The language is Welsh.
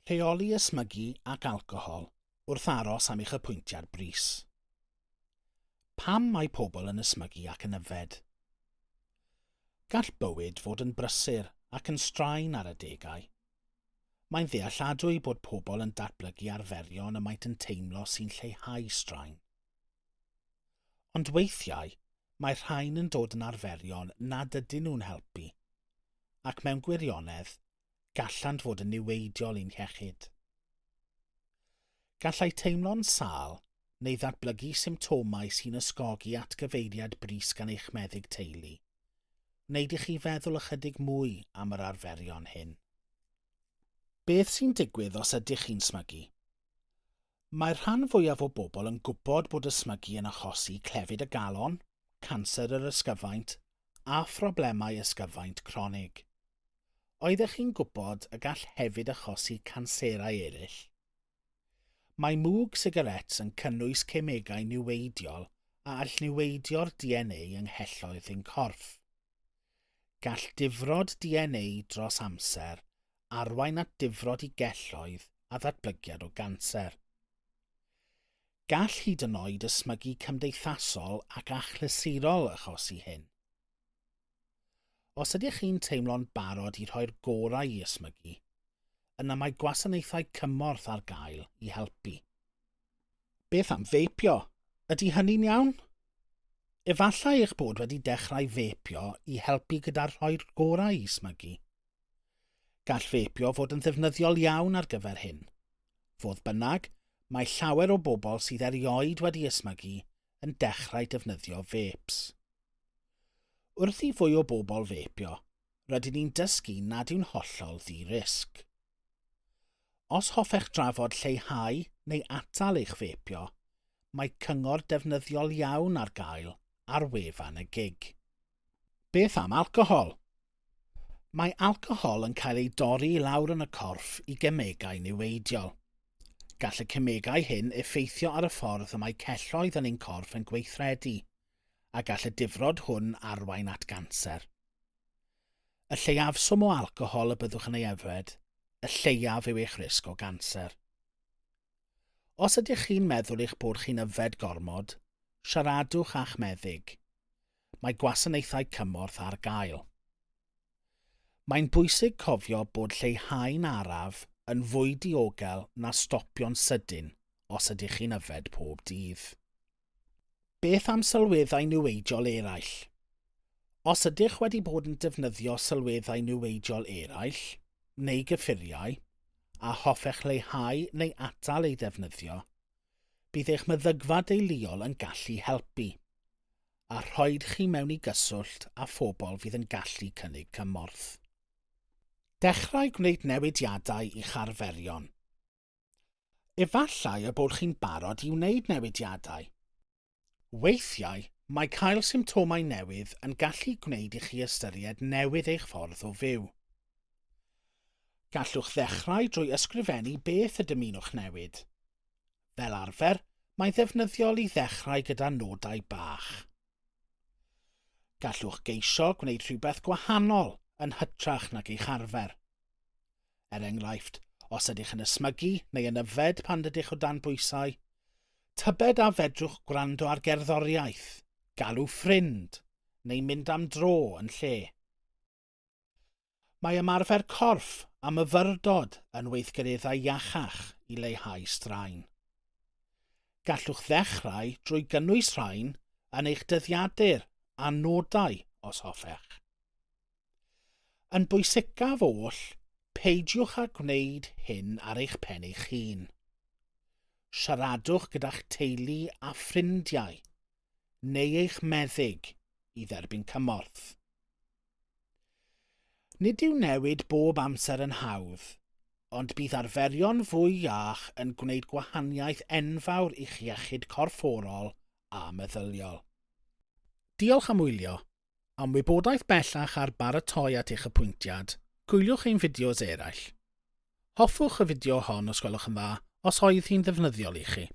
Rheoli ysmygu ac alcohol wrth aros am eich apwyntiad brys. Pam mae pobl yn ysmygu ac yn yfed? Gall bywyd fod yn brysur ac yn straen ar adegau. Mae'n ddealladwy bod pobl yn datblygu arferion y maent yn teimlo sy'n lleihau straen. Ond weithiau, mae'r rhain yn dod yn arferion nad ydyn nhw'n helpu, ac mewn gwirionedd, gallant fod yn niweidiol i'n hiechyd. Gallai teimlo'n sâl neu ddatblygu symptomau sy'n ysgogi atgyfeiriad brys gan eich meddyg teulu wneud i chi feddwl ychydig mwy am yr arferion hyn. Beth sy'n digwydd os ydych chi'n smygu? Mae'r rhan fwyaf o bobl yn gwybod bod ysmygu yn achosi clefyd y galon, canser yr ysgyfaint a phroblemau ysgyfaint cronig. Oeddech chi'n gwybod y gall hefyd achosi canserau eraill? Mae mwg sigaréts yn cynnwys cemegau niweidiol a all niweidio'r DNA yng nghelloedd ein corff. Gall difrod DNA dros amser arwain at difrod i gelloedd a ddatblygiad o ganser. Gall hyd yn oed ysmygu cymdeithasol ac achlysurol achosi hyn. Os ydych chi'n teimlo'n barod i rhoi'r gorau i ysmygu, yna mae gwasanaethau cymorth ar gael i helpu. Beth am feipio? Ydy hynny'n iawn? Efallai eich bod wedi dechrau feipio i helpu gyda rhoi'r gorau i ysmygu. Gall feipio fod yn ddefnyddiol iawn ar gyfer hyn. Fodd bynnag, mae llawer o bobl sydd erioed wedi ysmygu yn dechrau defnyddio fêps. Wrth i fwy o bobl fêpio, rydyn ni'n dysgu nad yw'n hollol ddi-risg. Os hoffech drafod lleihau neu atal eich fêpio, mae cyngor defnyddiol iawn ar gael ar wefan y gig. Beth am alcohol? Mae alcohol yn cael ei dorri i lawr yn y corff i gemegau niweidiol. Gall y cemegau hyn effeithio ar y ffordd y mae celloedd yn ein corff yn gweithredu, a gall y difrod hwn arwain at ganser. Y lleiafswm o alcohol y byddwch yn ei yfed, y lleiaf yw eich risg o ganser. Os ydych chi'n meddwl eich bod chi'n yfed gormod, siaradwch â'ch meddyg. Mae gwasanaethau cymorth ar gael. Mae'n bwysig cofio bod lleihau'n araf yn fwy diogel na stopio'n sydyn os ydych chi'n yfed pob dydd. Beth am sylweddau niweidiol eraill? Os ydych wedi bod yn defnyddio sylweddau niweidiol eraill, neu gyffuriau, a hoffech leihau neu atal eu defnyddio, bydd eich meddygfa deuluol yn gallu helpu, a rhoid chi mewn i gyswllt â phobl fydd yn gallu cynnig cymorth. Dechrau gwneud newidiadau i'ch arferion. Efallai y bod chi'n barod i wneud newidiadau. Weithiau, mae cael symptomau newydd yn gallu gwneud i chi ystyried newid eich ffordd o fyw. Gallwch ddechrau drwy ysgrifennu beth y dymunwch newid. Fel arfer, mae'n ddefnyddiol i ddechrau gyda nodau bach. Gallwch geisio gwneud rhywbeth gwahanol yn hytrach nag eich arfer. Er enghraifft, os ydych yn ysmygu neu yn yfed pan rydych o dan bwysau, tybed a fedrwch gwrando ar gerddoriaeth, galw ffrind, neu mynd am dro yn lle. Mae ymarfer corff a myfyrdod yn weithgareddau iachach i leihau straen. Gallwch ddechrau drwy gynnwys rhain yn eich dyddiadur a nodau os hoffech. Yn bwysicaf oll, peidiwch â gwneud hyn ar eich pen eich hun. Siaradwch gyda'ch teulu a ffrindiau, neu eich meddyg, i dderbyn cymorth. Nid yw newid bob amser yn hawdd, ond bydd arferion fwy iach yn gwneud gwahaniaeth enfawr i'ch iechyd corfforol a meddyliol. Diolch am wylio. Am wybodaeth bellach ar baratoi at eich apwyntiad, gwyliwch ein fideos eraill. Hoffwch y fideo hon os gwelwch yn dda, os oedd hi'n ddefnyddiol i chi.